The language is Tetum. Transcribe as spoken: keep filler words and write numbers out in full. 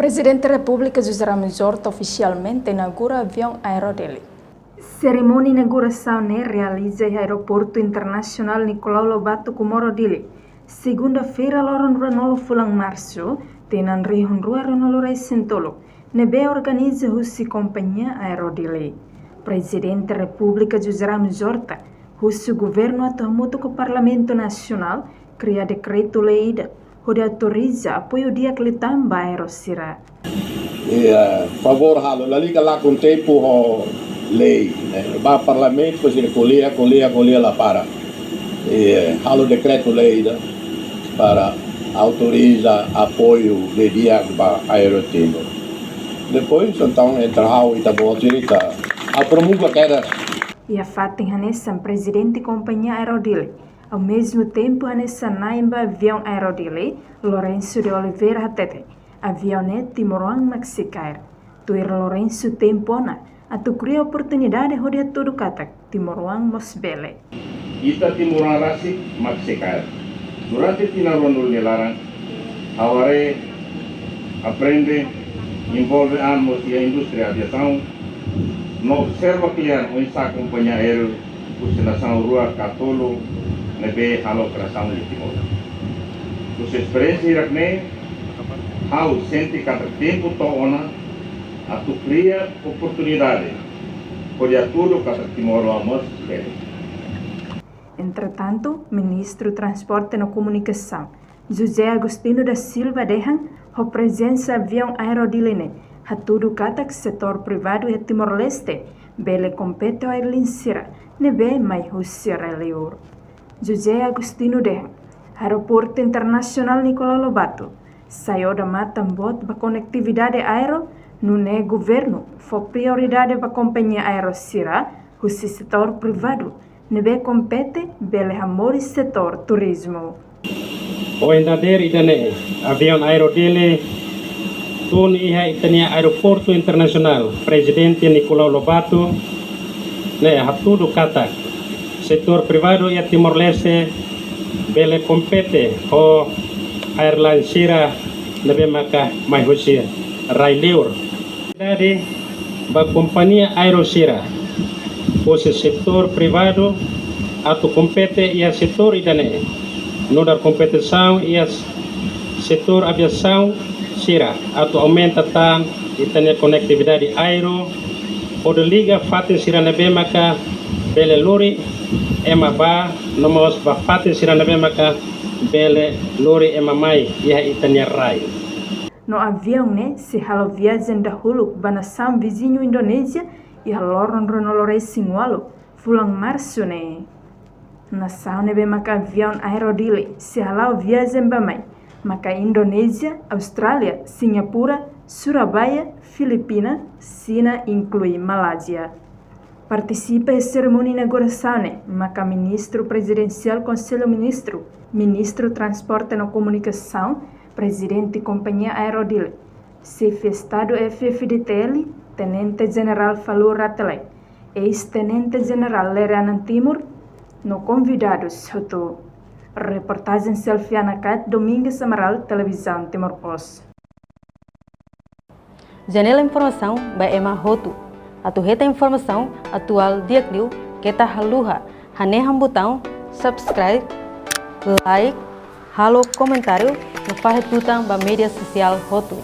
Prezidente Repúblika José Ramos Horta ofisialmente inaugura aviaun Aero Dili. Serimónia inaugurasaun ne'e realiza iha Aeroportu Internasionál Nicolau Lobato Comoro Dili, segunda-feira, loron ruanulu fulan Marsu, tinan rihun rua ruanulu resin tolu, ne'ebé organiza husi Kompañia Aero Dili. Prezidente Repúblika José Ramos Horta husu governu atu hamutuk ho Parlamentu Nasionál kria dekretu-lei ida hodi autoriza apoiu di'ak liután ba aero sira. I, eh, favór halo, lalika lakon tempu ho lei, eh, ba Parlamentu, depois ko'alia, ko'alia, ko'alia la para. I, eh, halo dekretu-lei ida para autoriza apoiu di'ak ba Aero Timor. Depois, entaun, entre ha'u, ita-boot sira, ita apromulga kedas. Iha fatin hanesan, Prezidente Kompañia Aero Dili, ao mesmo tempo hanesan na'in ba aviaun Aero Dili, Lourenço de Oliveira hatete, aviaun ne'e timoroan mak sei kaer. Tuir Lourenço, tempu ona atu kria oportunidade hodi hatudu katak timoroan mós bele. Ita timoroan rasik mak sei kaer. Durante tinan ruanulu nia laran, ha'u haree, aprende, envolve an mós iha indústria aviasaun, no observa kle'an oinsá kompañia aéreu husi nasaun rua ka tolu ne'ebé halo operasaun iha Timor. Husi esperiénsia hirak-ne'e, ha'u sente katak tempu to'o ona atu kria oportunidade hodi hatudu katak timoroan mós bele. Entretantu, Ministru Transporte no Komunikasaun, José Agostinho da Silva dehan, ho prezensa aviaun Aero Dili ne'e, hatudu katak setór privadu iha Timor-Leste bele kompete ho airline sira ne'ebé mai husi rai-liur. José Agostinho dehan, Aeroportu Internasionál Nicolau Lobato sai odamatan boot ba konektividade aéreu, nune'e governu fó prioridade ba kompañia aéreu sira husi setór privadu ne'ebé kompete bele hamoris setór turizmu. Ohin dadeer ida-ne'e, aviaun Aero Dili tun iha ita-nia Aeroportu Internasionál Prezidente Nicolau Lobato ne'e hatudu katak setór privadu iha Timor-Leste bele kompete ho airline sira ne'ebé maka mai husi rai-liur. Dadi ba kompañia aéreu sira husi setór privadu atu kompete iha setór ida-ne'e. Nu'udar kompetisaun iha setór aviasaun sira atu aumenta tan ita-nia konektividade aéreu, hodi liga fatin sira ne'ebé maka bele lori ema bá, no mós ba fatin sira ne'ebé maka bele lori ema mai iha ita-nia rai. No aviaun ne'e sei halo viajen dahuluk ba nasaun viziñu Indonézia iha loron ruanulu resin ualu fulan Marsu ne'e. Nasaun ne'ebé maka aviaun Aero Dili sei hala'o viajen bá-mai maka Indonézia, Austrália, Singapura, Surabaya, Filipina, Xina, inklui Malázia. Partisipa iha serimónia inaugurasaun ne'e maka Ministru Prezidensiál Konsellu Ministru, Ministru Transporte no Komunikasaun, Prezidente Kompañia Aero Dili, Xefe Estadu F-FDTL, Tenente Jenerál Falur Rate Laek, Eis-Tenente Jenerál Lere Anan Timur, no konvidadus hotu. Reportajen Selviana Kate, Domingas Amaral, Televizaun Timor Post. Janela informasaun ba ema hotu. Atu hetan informasaun atuál di'ak liu, keta haluha hanehan butaun subscribe, like, halo komentáriu, no fahe tutan ba média sosiál hotu.